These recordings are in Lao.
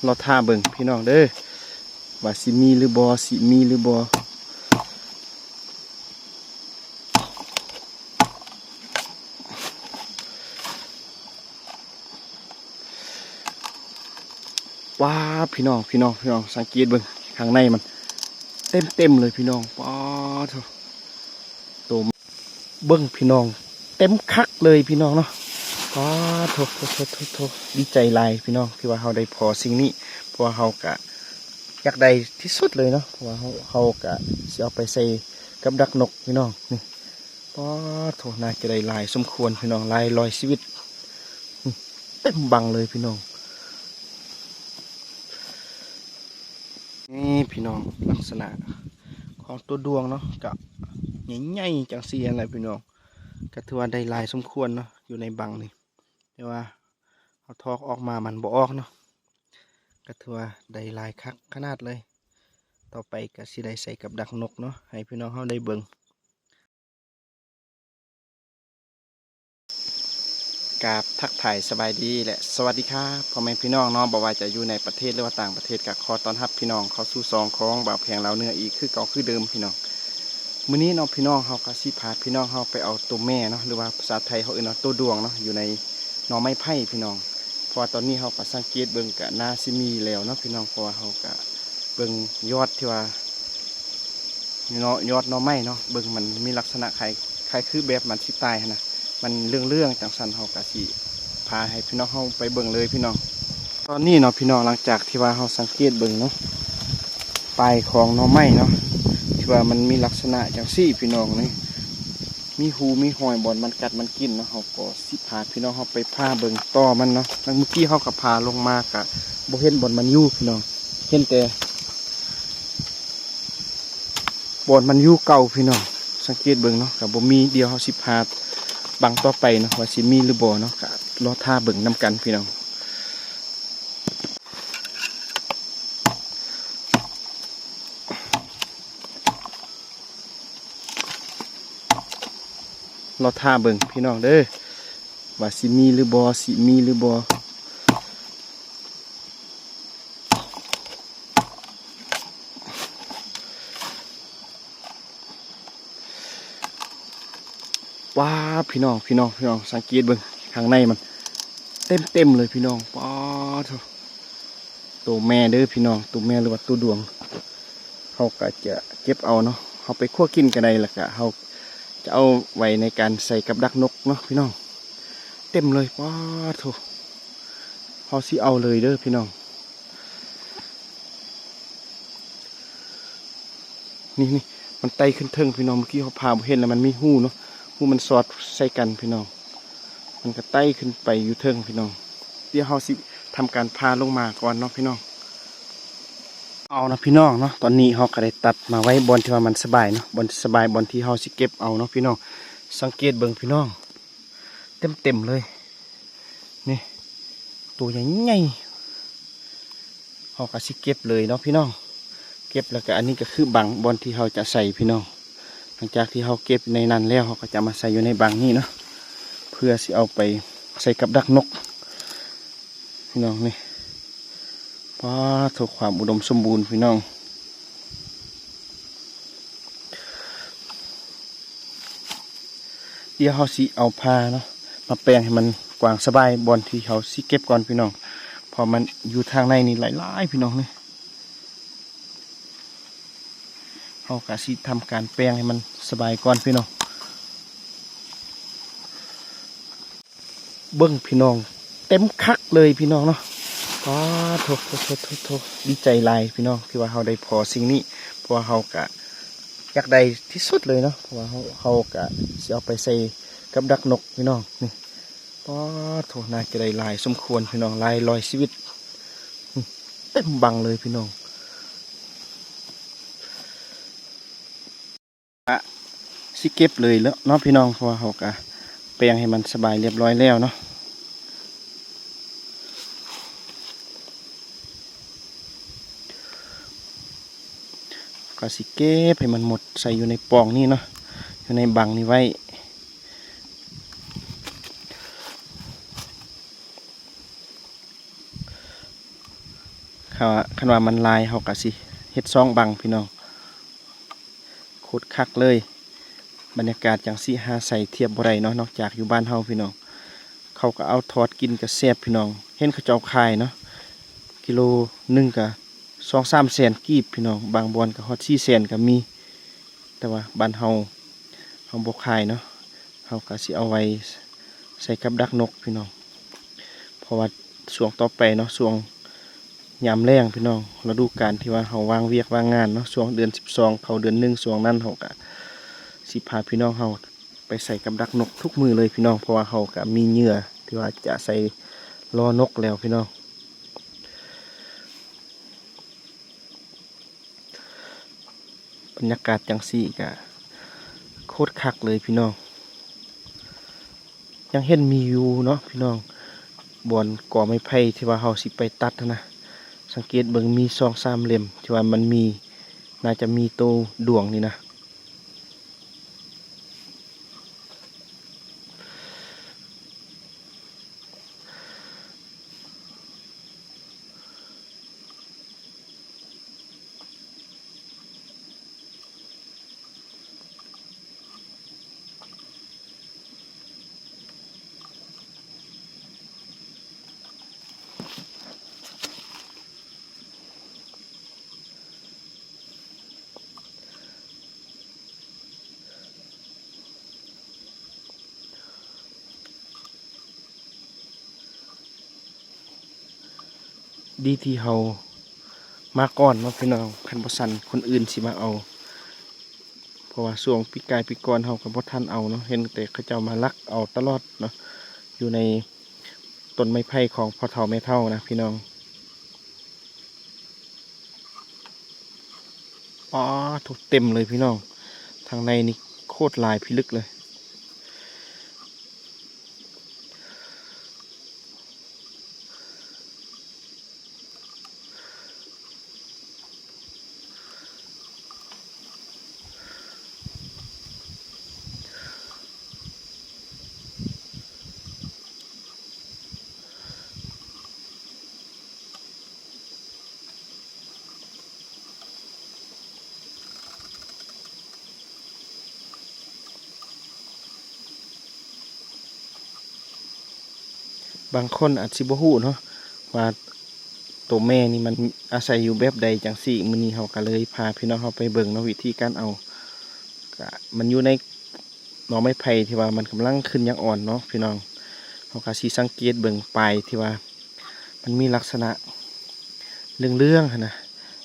ລໍຖ້າເບິ່ງພີ່ນ້ອງເດີ ວ່າຊິມີຫຼືບໍ່ ຊິມີຫຼືບໍ່. ວ້າ ພີ່ນ້ອງ ພີ່ນ້ອງ ພີ່ນ້ອງ ສັງເກດເບິ່ງ ຂ້າງໃນມັນເຕັມໆເລີຍພີ່ນ້ອງ. ປ້າໂທ້ ໂຕ ເບິ່ງພີ່ນ້ອງ ເຕັມຄັກເລີຍພີ່ນ້ອງເນາະ. ປ້າໂທ້ ໂທ້ ໂທ້ ໂທ້ ໂທ້ ດີໃຈຫຼາຍພີ່ນ້ອງ ທີ່ວ່າເຮົາໄດ້ພໍສິ່ງນີ້ ເພາະວ່າເຮົາກະຢາກໄດ້ທີ່ສຸດເລີຍເນາະ ເພາະວ່າເຮົາ ເຮົາກະຊິເອົາໄປໃສ່ກັບດັກນົກພີ່ນ້ອງ. ນີ້ ປ້າໂທ້ ໜ້າຈະໄດ້ຫຼາຍສົມຄວນພີ່ນ້ອງ ຫຼາຍຮ້ອຍຊີວິດ. ນີ້ ເຕັມບັງເລີຍພີ່ນ້ອງ. ນີ້ພີ່ນ້ອງ ລັກສະນະຂອງໂຕດວງເນາະ ກະໃຫຍ່ໆ ຈັ່ງຊີ້ຫັ້ນແຫຼະພີ່ນ້ອງ. ກະຖືວ່າໄດ້ຫຼາຍສົມຄວນເນາະ ຢູ່ໃນບັງນີ້ ແຕ່ວ່າເຮົາຖອກອອກມາມັນບໍ່ອອກເນາະ ກະຖືວ່າໄດ້ຫຼາຍຄັກຂະໜາດເລີຍ. ຕໍ່ໄປກະຊິໄດ້ໃສ່ກັບດັກນົກເນາະ ໃຫ້ພີ່ນ້ອງເຮົາໄດ້ເບິ່ງ. ກາບທັກທາຍສະບາຍດີ ແລະ ສະຫວັດດີຄັບ ພໍ່ແມ່ພີ່ນ້ອງເນາະ ບໍ່ວ່າຈະຢູ່ໃນປະເທດ ຫຼືວ່າຕ່າງປະເທດ ກະຂໍຕ້ອນຮັບພີ່ນ້ອງເຂົ້າສູ່ຊ່ອງຂອງບ່າວແພງລາວເໜືອອີກຄືເກົ່າຄືເດີມພີ່ນ້ອງ. ມື້ນີ້ເນາະພີ່ນ້ອງ ເຮົາກະຊິພາພີ່ນ້ອງເຮົາໄປເອົາໂຕແມ່ເນາະ ຫຼືວ່າພາສາໄທເຮົາເອີ້ນວ່າໂຕດວງເນາະ ຢູ່ໃນໜໍ່ໄມ້ໄຜ່ພີ່ນ້ອງ. ເພາະວ່າຕອນນີ້ເຮົາກະສັງເກດເບິ່ງກະໜ້າຊິມີແລ້ວເນາະພີ່ນ້ອງ ເພາະວ່າເຮົາກະເບິ່ງຍອດທີ່ວ່າ ເນາະ ຍອດໜໍ່ໄມ້ເນາະ ເບິ່ງມັນມີລັກສະນະຄ້າຍ ຄ້າຍຄືແບບມັນຊິຕາຍຫັ້ນນະ ມັນເຫຼືອງໆ ຈັ່ງຊັ້ນ ເຮົາກະຊິພາໃຫ້ພີ່ນ້ອງເຮົາໄປເບິ່ງເລີຍພີ່ນ້ອງ. ຕອນນີ້ເນາະພີ່ນ້ອງ ຫຼັງຈາກທີ່ວ່າເຮົາສັງເກດເບິ່ງເນາະ ປາຍຂອງໜໍ່ໄມ້ເນາະ ທີ່ວ່າມັນມີລັກສະນະຈັ່ງຊີ້ພີ່ນ້ອງ ນີ້ ມີຮູມີຮອຍບ່ອນມັນກັດມັນກິນເນາະ ເຮົາກໍຊິພາພີ່ນ້ອງເຮົາໄປຜ່າເບິ່ງຕໍ່ມັນເນາະ. ແລ້ວມື້ກີ້ເຮົາກໍຜ່າລົງມາ ກະບໍ່ເຫັນບ່ອນມັນຢູ່ພີ່ນ້ອງ ເຫັນແຕ່ ບ່ອນມັນຢູ່ເກົ່າພີ່ນ້ອງ ສັງເກດເບິ່ງເນາະ ກະບໍ່ມີ. ດຽວເຮົາຊິພາບັງຕໍ່ໄປເນາະ ວ່າຊິມີຫຼືບໍ່ເນາະ ກະລໍຖ້າເບິ່ງນຳກັນພີ່ນ້ອງ. ລໍຖ້າເບິ່ງພີ່ນ້ອງເດີ ວ່າຊິມີຫຼືບໍ່ ຊິມີຫຼືບໍ່. ວ້າ ພີ່ນ້ອງ ພີ່ນ້ອງ ພີ່ນ້ອງ ສັງເກດເບິ່ງ ຂ້າງໃນມັນເຕັມໆເລີຍພີ່ນ້ອງ. ປ້າໂທ້ ໂຕແມ່ເດີພີ່ນ້ອງ ໂຕແມ່ ຫຼືວ່າໂຕດວງ. ເຮົາກະຈະເກັບເອົາເນາະ ເຮົາໄປຂົ້ວກິນກະໄດ້ ແລ້ວກະເຮົາຈະເອົາໄວ້ໃນການໃສ່ກັບດັກນົກເນາະພີ່ນ້ອງ. ເຕັມເລີຍ ປ້າໂທ້ ເຮົາຊິເອົາເລີຍເດີພີ່ນ້ອງ. ນີ້ໆ ມັນໄຕ່ຂຶ້ນເທິງພີ່ນ້ອງ ເມື່ອກີ້ເຮົາຜ່າບໍ່ເຫັນ ແລ້ວມັນມີຮູເນາະ ຮູມັນສອດໃສ່ກັນພີ່ນ້ອງ ມັນກະໄຕ່ຂຶ້ນໄປຢູ່ເທິງພີ່ນ້ອງ. ດຽວເຮົາຊິທຳການຜ່າລົງມາກ່ອນເນາະພີ່ນ້ອງ. ເອົານະພີ່ນ້ອງເນາະ ຕອນນີ້ເຮົາກະໄດ້ຕັດມາໄວ້ບ່ອນທີ່ວ່າມັນສະບາຍເນາະ ບ່ອນທີ່ສະບາຍ ບ່ອນທີ່ເຮົາຊິເກັບເອົາເນາະພີ່ນ້ອງ. ສັງເກດເບິ່ງພີ່ນ້ອງ ເຕັມໆເລີຍ ນີ້ ໂຕໃຫຍ່ໆ ເຮົາກະຊິເກັບເລີຍເນາະພີ່ນ້ອງ. ເກັບແລ້ວກະ ອັນນີ້ກະຄືບັງບ່ອນທີ່ເຮົາຈະໃສ່ພີ່ນ້ອງ. ຫຼັງຈາກທີ່ເຮົາເກັບໃນນັ້ນແລ້ວ ເຮົາກະຈະມາໃສ່ຢູ່ໃນບັງນີ້ເນາະ ເພື່ອຊິເອົາໄປໃສ່ກັບດັກນົກພີ່ນ້ອງ. ນີ້ ປ້າໂທ້ ຄວາມອຸດົມສົມບູນພີ່ນ້ອງ. ດຽວເຮົາຊິເອົາຜ້າເນາະ ມາແປງໃຫ້ມັນກວ້າງສະບາຍບ່ອນທີ່ເຮົາຊິເກັບກ່ອນພີ່ນ້ອງ ເພາະມັນຢູ່ທາງໃນນີ້ຫຼາຍໆພີ່ນ້ອງ. ນີ້ ເຮົາກະຊິທຳການແປງໃຫ້ມັນສະບາຍກ່ອນພີ່ນ້ອງ. ເບິ່ງພີ່ນ້ອງ ເຕັມຄັກເລີຍພີ່ນ້ອງເນາະ. ປ້າໂທ້ ໂທ້ ໂທ້ ໂທ້ ໂທ້ ດີໃຈຫຼາຍພີ່ນ້ອງ ທີ່ວ່າເຮົາໄດ້ພໍສິ່ງນີ້ ເພາະວ່າເຮົາກະຢາກໄດ້ທີ່ສຸດເລີຍເນາະ ເພາະວ່າເຮົາ ເຮົາກະຊິເອົາໄປໃສ່ກັບດັກນົກພີ່ນ້ອງ. ນີ້ ປ້າໂທ້ ໜ້າຈະໄດ້ຫຼາຍສົມຄວນພີ່ນ້ອງ ຫຼາຍຮ້ອຍຊີວິດ. ນີ້ ເຕັມບັງເລີຍພີ່ນ້ອງ. ກະຊິເກັບເລີຍເນາະພີ່ນ້ອງ ເພາະວ່າເຮົາກະແປງໃຫ້ມັນສະບາຍຮຽບຮ້ອຍແລ້ວເນາະ ກະຊິເກັບໃຫ້ມັນໝົດ ໃສ່ຢູ່ໃນປ່ອງນີ້ເນາະ ຢູ່ໃນບັງນີ້ໄວ້. ກ ຄັນວ່າມັນຫຼາຍ ເຮົາກໍຊິເຮັດຊ່ອງບັງພີ່ນ້ອງ. ໂຄດຄັກເລີຍ. ບັນຍາກາດຈັ່ງຊີ້ຫາໃສທຽບບໍ່ໄດ້ເນາະ ນອກຈາກຢູ່ບ້ານເຮົາພີ່ນ້ອງ. ເຂົາກໍເອົາທອດກິນກໍແຊບພີ່ນ້ອງ. ເຫັນເຂົາເຈົ້າຂາຍເນາະ ກິໂລໜຶ່ງກໍສອງສາມແສນກີບພີ່ນ້ອງ, ບາງບ່ອນກໍຮອດສີ່ແສນກໍມີ. ແຕ່ວ່າບ້ານເຮົາ ເຮົາບໍ່ຂາຍເນາະ, ເຮົາກໍຊິເອົາໄວ້ໃສ່ກັບດັກນົກພີ່ນ້ອງ. ເພາະວ່າຊ່ວງຕໍ່ໄປເນາະ ຊ່ວງຍາມແລ້ງພີ່ນ້ອງ, ລະດູການທີ່ວ່າເຮົາວ່າງວຽກວ່າງງານເນາະ, ຊ່ວງເດືອນສິບສອງເຂົ້າເດືອນໜຶ່ງ ຊ່ວງນັ້ນເຮົາກໍຊິພາພີ່ນ້ອງເຮົາໄປໃສ່ກັບດັກນົກທຸກມື້ເລີຍພີ່ນ້ອງ. ເພາະວ່າເຮົາກໍມີເຫຍື່ອທີ່ວ່າຈະໃສ່ລໍ້ນົກແລ້ວພີ່ນ້ອງ. ບັນຍາກາດຈັ່ງຊີ້ກະໂຄດຄັກເລີຍພີ່ນ້ອງ. ຍັງເຫັນມີຢູ່ເນາະພີ່ນ້ອງ ບ່ອນກໍໄມ້ໄຜ່ທີ່ວ່າເຮົາຊິໄປຕັດຫັ້ນນະ. ສັງເກດເບິ່ງມີສອງສາມເຫຼັ້ມທີ່ວ່າມັນມີ ໜ້າຈະມີໂຕດວງນີ້ນະ. ດີທີ່ເຮົາມາກ່ອນເນາະພີ່ນ້ອງ, ຄັນບໍ່ຊັ້ນຄົນອື່ນຊິມາເອົາ. ເພາະວ່າຊ່ວງປີກາຍປີກ່ອນເຮົາກໍບໍ່ທັນເອົາເນາະ, ເຫັນແຕ່ເຂົາເຈົ້າມາລັກເອົາຕະຫຼອດເນາະ ຢູ່ໃນຕົ້ນໄມ້ໄຜ່ຂອງພໍ່ເຖົ້າແມ່ເຖົ້ານະພີ່ນ້ອງ. ປາໂທ້ ເຕັມເລີຍພີ່ນ້ອງ, ທາງໃນນີ້ໂຄດຫຼາຍພິລຶກເລີຍ. ບາງຄົນອາດຊິບໍ່ຮູ້ເນາະ ວ່າໂຕແມ່ນີ້ມັນອາໄສຢູ່ແບບໃດຈັ່ງຊີ້. ມື້ນີ້ເຮົາກໍເລີຍພາພີ່ນ້ອງເຮົາໄປເບິ່ງເນາະ ວິທີການເອົາ. ກະມັນຢູ່ໃນໜໍ່ໄມ້ໄຜ່ທີ່ວ່າມັນກຳລັງຂຶ້ນຢາກອ່ອນເນາະພີ່ນ້ອງ. ເຮົາກໍຊິສັງເກດເບິ່ງປາຍທີ່ວ່າ ມັນມີລັກສະນະເຫຼືອງໆຫັ້ນນະ,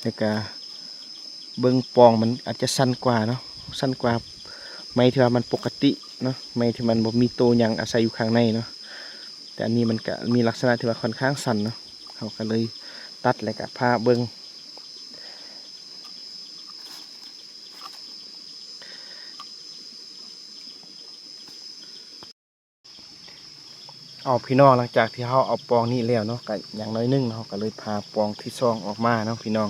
ແລ້ວກະເບິ່ງປອງມັນອາດຈະສັ້ນກວ່າເນາະ, ສັ້ນກວ່າໄມ້ທີ່ວ່າມັນປົກກະຕິເນາະ, ໄມ້ທີ່ມັນບໍ່ມີໂຕຫຍັງອາໄສຢູ່ຂ້າງໃນເນາະ. ແຕ່ອັນນີ້ມັນກະມີລັກສະນະທີ່ວ່າຂ້ອນຂ້າງສັ້ນເນາະ, ເຮົາກະເລີຍຕັດ ແລ້ວກະພາເບິ່ງ. ເອົາ ພີ່ນ້ອງ, ຫຼັງຈາກທີ່ເຮົາເອົາປອງນີ້ແລ້ວເນາະ ກະຍັງໜ້ອຍໜຶ່ງເນາະ, ເຮົາກະເລີຍຜ່າປອງທີສອງອອກມາເນາະພີ່ນ້ອງ.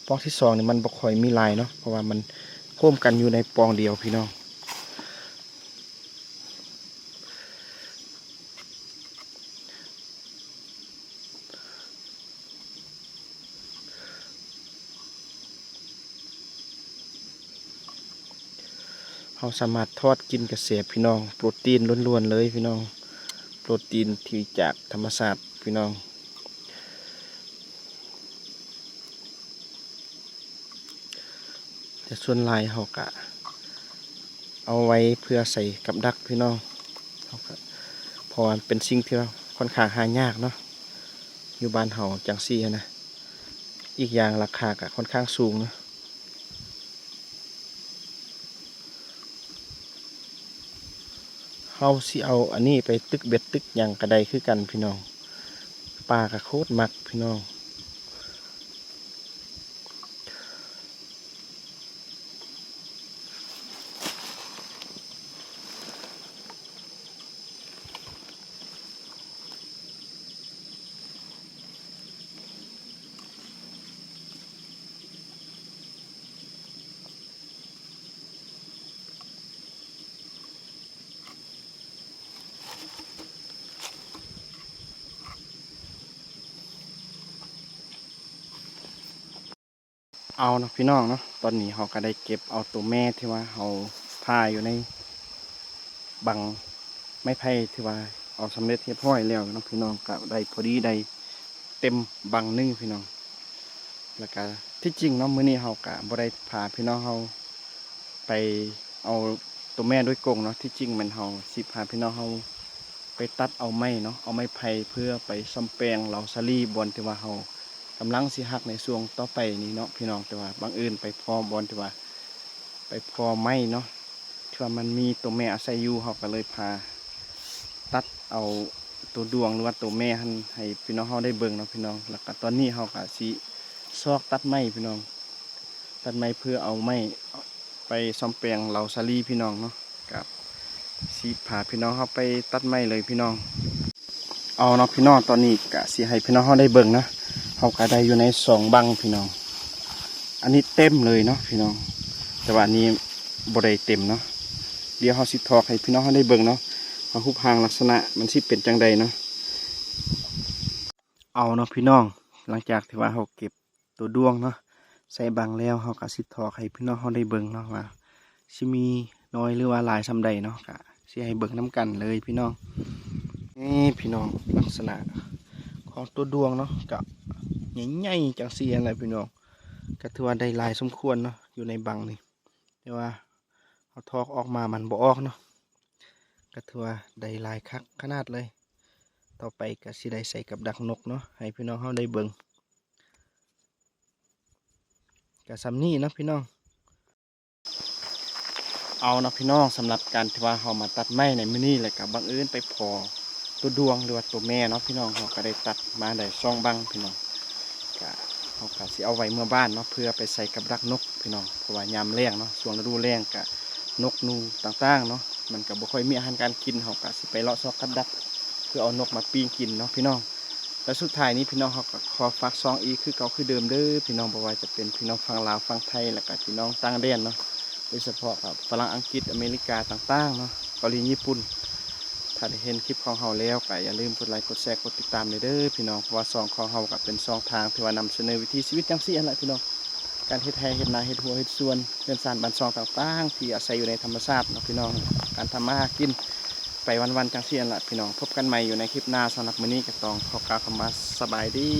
ປອງທີສອງນີ້ມັນບໍ່ຄ່ອຍມີຫຼາຍເນາະ ເພາະວ່າມັນໂຮມກັນຢູ່ໃນປອງດຽວພີ່ນ້ອງ. ເຮົາສາມາດທອດກິນກະແຊບພີ່ນ້ອງ, ໂປຣຕີນລ້ວນໆເລີຍພີ່ນ້ອງ, ໂປຣຕີນທີ່ຈາກທຳມະຊາດພີ່ນ້ອງ. ແຕ່ສ່ວນຫຼາຍເຮົາກະເອົາໄວ້ເພື່ອໃສ່ກັບດັກພີ່ນ້ອງ, ເຮົາກະ ເພາະວ່າມັນເປັນສິ່ງທີ່ວ່າຂ້ອນຂ້າງຫາຍາກເນາະ ຢູ່ບ້ານເຮົາຈັ່ງຊີ້ຫັ້ນນະ, ອີກຢ່າງລາຄາກະຂ້ອນຂ້າງສູງເນາະ. ເຮົາຊິເອົາອັນນີ້ໄປຕຶກເບັດຕຶກຫຍັງກະໄດ້ຄືກັນພີ່ນ້ອງ, ປາກະໂຄດມັກພີ່ນ້ອງ. ເ ເອົາເນາະພີ່ນ້ອງເນາະ, ຕອນນີ້ເຮົາກໍໄດ້ເກັບເອົາໂຕແມ່ທີ່ວ່າເຮົາຜ່າຢູ່ໃນບັງໄມ້ໄຜ່ທີ່ວ່າເອົາສຳເລັດຮຽບຮ້ອຍແລ້ວເນາະພີ່ນ້ອງ, ກໍໄດ້ພໍດີໄດ້ເຕັມບັງໜຶ່ງພີ່ນ້ອງ. ແລ້ວກໍທີ່ຈິງເນາະ ມື້ນີ້ເຮົາກໍບໍ່ໄດ້ພາພີ່ນ້ອງເຮົາໄປເອົາໂຕແມ່ໂດຍກົງເນາະ, ທີ່ຈິງແມ່ນເຮົາຊິພາພີ່ນ້ອງເຮົາ ໄປຕັດເອົາໄມ້ເນາະ, ເອົາໄມ້ໄຜ່ເພື່ອໄປສ້ອມແປງເລົາສາລີ ບ່ອນທີ່ວ່າເຮົາກຳລັງຊິຫັກໃນຊ່ວງຕໍ່ໄປນີ້ເນາະພີ່ນ້ອງ. ແຕ່ວ່າບັງເອີນໄປພໍ້ບ່ອນທີ່ວ່າ ໄປພໍ້ໄມ້ເນາະ ທີ່ວ່າມັນມີໂຕແມ່ອາໄສຢູ່, ເຮົາກໍເລີຍພາຕັດເອົາໂຕດວງ ຫຼືວ່າໂຕແມ່ຫັ້ນໃຫ້ພີ່ນ້ອງເຮົາໄດ້ເບິ່ງເນາະພີ່ນ້ອງ. ແລ້ວກໍຕອນນີ້ເຮົາກໍຊິຊອກຕັດໄມ້ພີ່ນ້ອງ, ຕັດໄມ້ເພື່ອເອົາໄມ້ ໄປສ້ອມແປງເລົາສາລີພີ່ນ້ອງເນາະ, ກະຊິພາພີ່ນ້ອງເຮົາໄປຕັດໄມ້ເລີຍພີ່ນ້ອງ. ເອົາເນາະພີ່ນ້ອງ, ຕອນນີ້ກະຊິໃຫ້ພີ່ນ້ອງເຮົາໄດ້ເບິ່ງເນາະ, ເຮົາກະໄດ້ຢູ່ໃນສອງບັງພີ່ນ້ອງ, ອັນນີ້ເຕັມເລີຍເນາະພີ່ນ້ອງ, ແຕ່ວ່າອັນນີ້ບໍ່ໄດ້ເຕັມເນາະ. ດຽວເຮົາຊິຖອກໃຫ້ພີ່ນ້ອງເຮົາໄດ້ເບິ່ງເນາະ ວ່າຮູບຮ່າງລັກສະນະມັນຊິເປັນຈັ່ງໃດເນາະ. ເອົາເນາະພີ່ນ້ອງ, ຫຼັງຈາກທີ່ວ່າເຮົາເກັບ ໂຕດວງເນາະ ໃສ່ບັງແລ້ວ, ເຮົາກໍຊິຖອກໃຫ້ພີ່ນ້ອງເຮົາໄດ້ເບິ່ງເນາະ ວ່າຊິມີນ້ອຍ ຫຼືວ່າຫຼາຍສ່ຳໃດເນາະ, ກໍຊິໃຫ້ເບິ່ງນຳກັນເລີຍພີ່ນ້ອງ. ນີ້ພີ່ນ້ອງ, ລັກສະນະຂອງໂຕດວງເນາະ ກໍໃຫຍ່ໆ ຈັ່ງຊີ້ຫັ້ນແຫຼະພີ່ນ້ອງ, ກໍຖືວ່າໄດ້ຫຼາຍສົມຄວນເນາະ ຢູ່ໃນບັງນີ້. ແຕ່ວ່າເຮົາຖອກອອກມາມັນບໍ່ອອກເນາະ, ກໍຖືວ່າໄດ້ຫຼາຍຄັກຂະໜາດເລີຍ. ຕໍ່ໄປກໍຊິໄດ້ໃສ່ກັບດັກນົກເນາະ ໃຫ້ພີ່ນ້ອງເຮົາໄດ້ເບິ່ງ. ກໍສ່ຳນີ້ເນາະພີ່ນ້ອງ. ເອົາເນາະພີ່ນ້ອງ, ສຳລັບການທີ່ວ່າເຮົາມາຕັດໄມ້ໃນມື້ນີ້ ແລ້ວກໍບັງເອີນໄປພໍ້ໂຕດວງ ຫຼືວ່າໂຕແມ່ເນາະພີ່ນ້ອງ, ເຮົາກໍໄດ້ຕັດມາໄດ້ສອງບັງພີ່ນ້ອງ. ກະ ເຮົາກໍຊິເອົາໄວ້ເມືອບ້ານເນາະ ເພື່ອໄປໃສ່ກັບດັກນົກພີ່ນ້ອງ, ເພາະວ່າຍາມແລ້ງເນາະ ຊ່ວງລະດູແລ້ງກະນົກໜູຕ່າງໆເນາະ ມັນກໍບໍ່ຄ່ອຍມີອາຫານການກິນ, ເຮົາກໍຊິໄປເລາະຊອກກັບດັກ ເພື່ອເອົານົກມາປີ້ງກິນເນາະພີ່ນ້ອງ. ແລະ ສຸດທ້າຍນີ້ພີ່ນ້ອງເຮົາກໍຂໍຝາກຊ່ອງອີກຄືເກົ່າຄືເດີມເດີພີ່ນ້ອງ, ບໍ່ວ່າຈະເປັນພີ່ນ້ອງຝັ່ງລາວ ຝັ່ງໄທ ແລ້ວກໍພີ່ນ້ອງຕ່າງແດນເນາະ, ໂດຍສະເພາະກັບຝຣັ່ງ ອັງກິດ ອາເມລິກາຕ່າງໆເນາະ, ເກົາຫຼີ ຍີ່ປຸ່ນ. ຖ້າໄດ້ເຫັນຄລິບຂອງເຮົາແລ້ວ ກໍຢ່າລືມກົດໄລ ກົດແຊ ກົດຕິດຕາມແດ່ເດີພີ່ນ້ອງ, ເພາະວ່າຊ່ອງຂອງເຮົາກໍເປັນຊ່ອງທາງທີ່ວ່ານຳສະເໜີວິຖີຊີວິດຈັ່ງຊີ້ຫັ້ນແຫຼະພີ່ນ້ອງ, ການເຮັດໄຮ່ ເຮັດນາ ເຮັດຮົ້ວ ເຮັດສວນ ເຮືອນຊານບ້ານຊ່ອງຕ່າງໆ ທີ່ອາໄສຢູ່ໃນທຳມະຊາດເນາະພີ່ນ້ອງ, ການທຳມາຫາກິນໄປວັນໆ ຈັ່ງຊີ້ຫັ້ນແຫຼະພີ່ນ້ອງ. ພົບກັນໃໝ່ຢູ່ໃນຄລິບໜ້າ, ສຳລັບມື້ນີ້ກໍຕ້ອງຂໍກ່າວຄຳວ່າສະບາຍດີ.